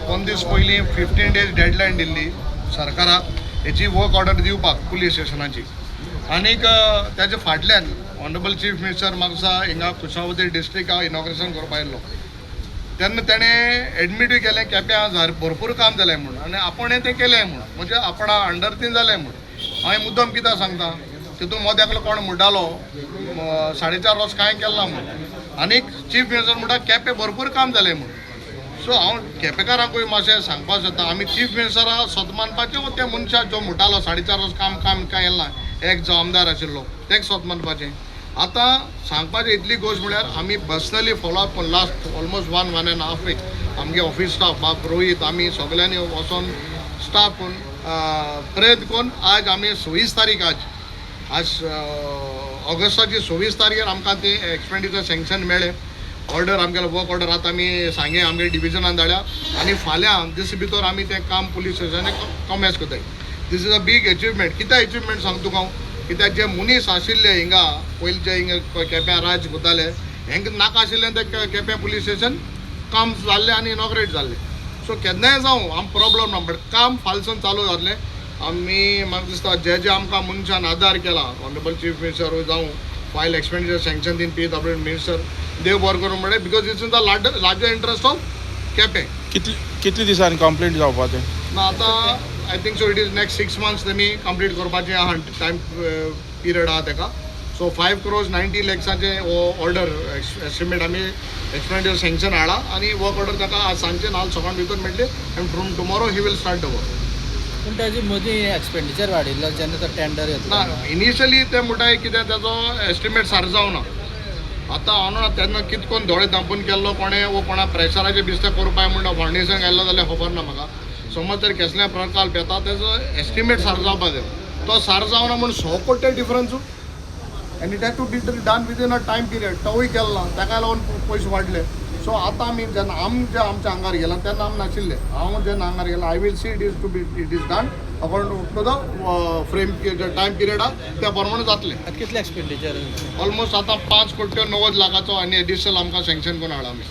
2 दीस पयलीं 15 days deadline दिल्ली सरकाराक हेची वर्क ऑर्डर दिवपाक पुलीस स्टेशनाची. आनीक ताच्या फाटल्यान ऑनरेबल चीफ मिनिस्टर म्हाका दिसता हिंगा कुशावती डिस्ट्रिक्टाक इनॉग्रेशन करपा आयिल्लो तेन्ना तेणें एडमिटूय केलें, केप्यां भरपूर काम जालें म्हूण आनी आपणें तें केलें म्हूण, म्हणजे आपणा अंडर तीन जालें म्हूण. हांवें मुद्दम कित्याक सांगता, तितून मदें एकलो कोण म्हणटालो 4.5 वर्स कांय केलें ना म्हूण आनीक चीफ मिनिस्टर म्हणटा केपें भरपूर काम जालें म्हूण. सो हांव केपेकारांकूय मातशें सांगपाक सोदता, आमी चीफ मिनिस्टरा सत मानपाचें वो त्या मनशाक जो म्हणटालो 4.5 वर्स काम काम कांय केलें ना, एक जो आमदार आशिल्लो तेक सत मानपाचें? आतां सांगपाचें इतली गोश्ट म्हळ्यार आमी पर्सनली फॉलो अप करून last almost one and half week आमगे ऑफीस स्टाफ बाब रोहीत, आमी सगल्यांनी वचोन स्टाफ करून प्रयत्न करून आज आमी 26 तारीख, आज आज ऑगस्टाची 26 तारखेर आमकां ती एक्सपेंडिचर सँक्शन मेळ्ळें. ऑर्डर आमगेलो वर्क ऑर्डर आतां आमी सांगे आमगे डिविजनान धाडल्या आनी फाल्यां दीस भितर आमी तें काम पुलीस स्टेशनाक कॉमेन्स करताय. This is a big achievement. कित्याक एचिवमेंट सांगता तुका हांव? कित्याक जे मनीस आशिल्ले हिंगा पयलीं, जे हिंगा केप्यां राज करताले, हेंकां नाका आशिल्लें तें केप्यां पुलीस स्टेशन काम जाल्लें आनी इनॉग्रेट जाल्लें. सो केन्नाय जावं आम प्रॉब्लम ना, बट काम फालसून चालू जातलें. आमी म्हाका दिसता जे जे आमकां मनशान आदार केला, ऑनरेबल चीफ मिनिस्टर जावं, फायल एक्सपेंडिचर सँक्शन दिन पीडब्ल्यू मिनिस्टर, देव बरो करूं म्हणलें, because it's in the larger interest of Quepem. कितले कितले दिसांनी कंप्लीट जावपाचें? ना, आतां I think so it is next 6 months तेमी कंप्लीट करपाचें आहा, टायम पिरियड आहा तेका. सो 5 क्रोर्स 90 लॅक्साचें हो ऑर्डर एस्टिमेट आमी एक्सपेंडिचर सँक्शन हाडला आनी वर्क ऑर्डर ताका आज सांजचे नाल सकाळ भितर मेळटली and from tomorrow he will start the work. पूण ताजे मदीं एक्सपेंडिचर वाडिल्लो जेन्ना तो टेंडर येतलो. ना, इनिशियली ते म्हणटाय कितें तेजो एस्टिमेट सारको जावना. आतां हांव ना तेन्ना कितें कोण दोळे धांपून केल्लो कोणें वो कोणा प्रेशराचेर बिस्ते करपाक म्हणटा फावंडेशन घातलो जाल्यार खबर ना म्हाका. समज तर केसले प्रकल्प येता, तेजो एस्टिमेट सारको जावपा जाय. तो सारको जावना म्हूण 100 कोटी difference and it has to be done within a time period. तोवूय केलो ना, ताका लागून पयशे वाडले. सो आतां आमी जेन्ना आमच्या आमच्या आंगार गेला तेन्ना आमी नाशिल्ले. हांव जेन्ना आंगार गेला, I will see it is done according to the frame time period आहा त्या प्रमाणे जातलें. आतां कितलें एक्सपेंडिचर? ऑलमोस्ट आतां 5 कोटी 90 लाखाचो आनी एडिशनल आमकां सँक्शन करून हाडला आमी.